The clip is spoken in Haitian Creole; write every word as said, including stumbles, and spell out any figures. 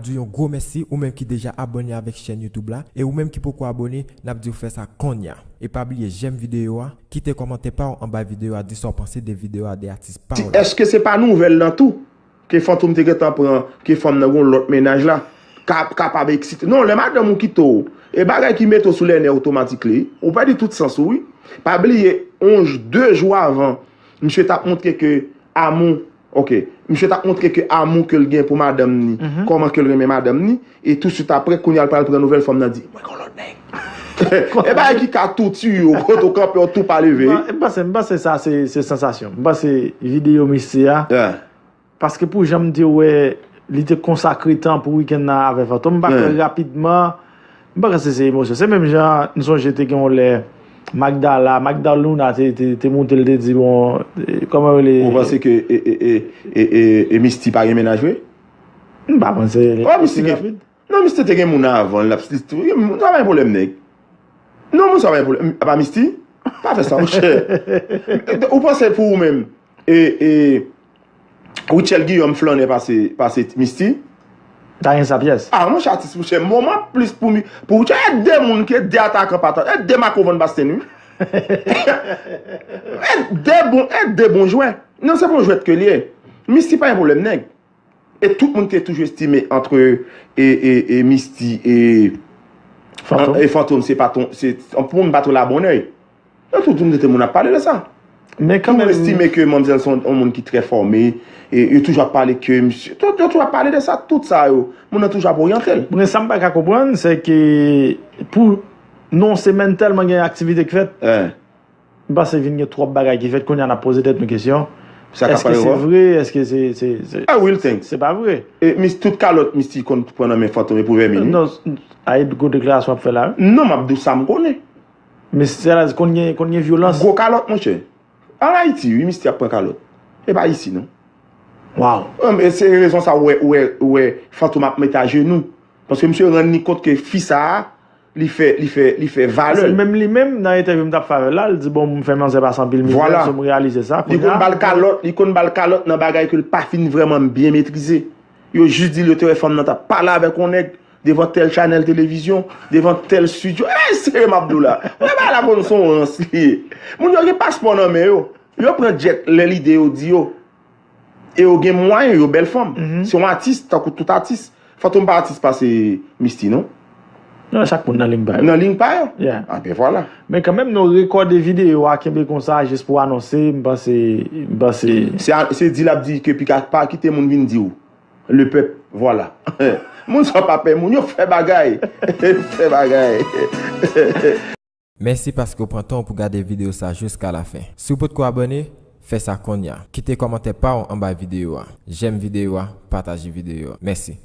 Di yon gwo mèsi ou menm ki deja abòne avèk chèn YouTube la, e ou menm ki poko abòne, n ap di w fè sa konnya. E pa bliye jèm videyo a, kite kòmantè pa w anba videyo a, di sa w panse de videyo a, de atis pa w la. Èske se pa nouvèl lan tou? Ke Fantom te gentan pran, ke fanm nan gon lòt mennaj la, ka, kapab eksite. Non, lè madanm ou kite w, e bagay ki mete w sou lè nè otomatik li, ou pèdi tout sans ou, wi. Pa bliye, yon j-, de jou avan, misye t ap montre ke amou, ok, misye t ap montre ke amou ke l gen pou madanm ni, kòman ke l renmen madanm ni, e touswit apre, kounye a l pral pran nouvèl fanm nan di, mwen gon lòt nèg. E bagay ki ka tou tiye w, kote w kanpe, w tou pa leve. M pa-, m panse, m panse sa se, se sansasyon. M panse videyo Misty a, paske pou jan m te wè li te konsakre tan pou wikenn nan avè Fantom, m pa kwè rapidman, m pa kwè se, se emosyon. Se menm jan m sonje te gen yon lè Magdala, Magdaluna te, te, te moute, l te di, bon, e, kòman rele? Ou panse ke e, e, e, e, e, e Misty pa gen mennaj vre? M pa panse. Oh, Misty gen, non, Misty te gen moun avan l, l ap, li tou, moun sa pa gen pwoblèm nèg. Non, moun sa pa gen pwoblèm. Apa Misty? Pa fè sa, monchè. Ou panse pou ou menm, e, e, Rutshelle Guillaume flannè pase, pase Misty? Ta gen sa pyès. Ah, monchè, atis, monchè, moman plis pou mi, pou Rutshelle, e de moun ke de atakan pa ta, e de Marco Van Basten, wi. E de bon, e de bon jwè. Non, se bon jwèt ke li ye. Misty pa gen pwoblèm nèg. E tout moun te toujou estime antre e, e, e Misty e Fantom. E Fantom, se pa ton, se, pou moun pa twò la bonnè. Yo tout moun te moun ap pale de sa. Men kanmenm, tout moun estime ke manmzèl se yon, yon moun ki trè fòme, e yo toujou ap pale ke misye, tout, yo toujou ap pale de sa, tout sa yo, moun nan toujou ap oryante l. Mwen, sa m pa ka konprann, se ke pou nan yon semèn tèlman gen aktivite k fèt, m panse vin gen twòp bagay ki fèt, kounye a n ap poze tèt nou kesyon. Èske se vre? Èske se, se, se, se pa vre? E Miss, tout kalòt Misty konn pran nan men Fantom e pou vèmin, wi. Non, a e gwo deklarasyon w ap fè la, wi. Non, m ap di w sa m konnen. Men se la, konn gen, konn gen vyolans. Gwo kalòt, monchè. An Ayiti, wi, Misty ap pran kalòt. E pa isi, non. Waw. E se rezon sa w wè, w wè, w wè Fantom ap mete ajenou. Paske misye rann li kont ke fi sa a, li fè, li fè, li fè valè l. Paske menm li menm, nan entèvyou m t ap fè avè l la, l di, bon, m fè manzè pase anpil mizè, so m reyalize sa. Li konn ba l kalòt, li konn ba l kalòt nan bagay ke l pa fin vrèman byen metrize. Yo jis di l yo te wè fanm nan t ap pale avèk yon nèg devan tèl chanèl televizyon, devan tèl estidyo. E bagay serye m ap di w la. Ou wè bagay la konn se yon rans li ye. Moun yo gen paspò nan men yo. Yo pran djèt lè lide yo di yo. E yo gen mwayen, yo bèl fanm. Se yon atis, tankou tout atis. Fantom pa atis pase Misty, non? Non, chak moun nan liy pa yo. Nan liy pa yo? Yeah. A ben vwala. Men kanmenm, nou rekòde videyo a, kenbe konsa, jis pou anonse, m panse, m panse. Se a, se di l ap di ke pika pa kite moun vin di w. Le pèp, vwala. Moun sa pa pè moun, yo fè bagay. Fè bagay. Mèsi paske w pran tan w pou gade videyo sa jiska lafen. Si w potko abòne, fè sa konnya. Kite kòmantè pa w anba videyo a. Jèm videyo a, pataje videyo a. Mèsi.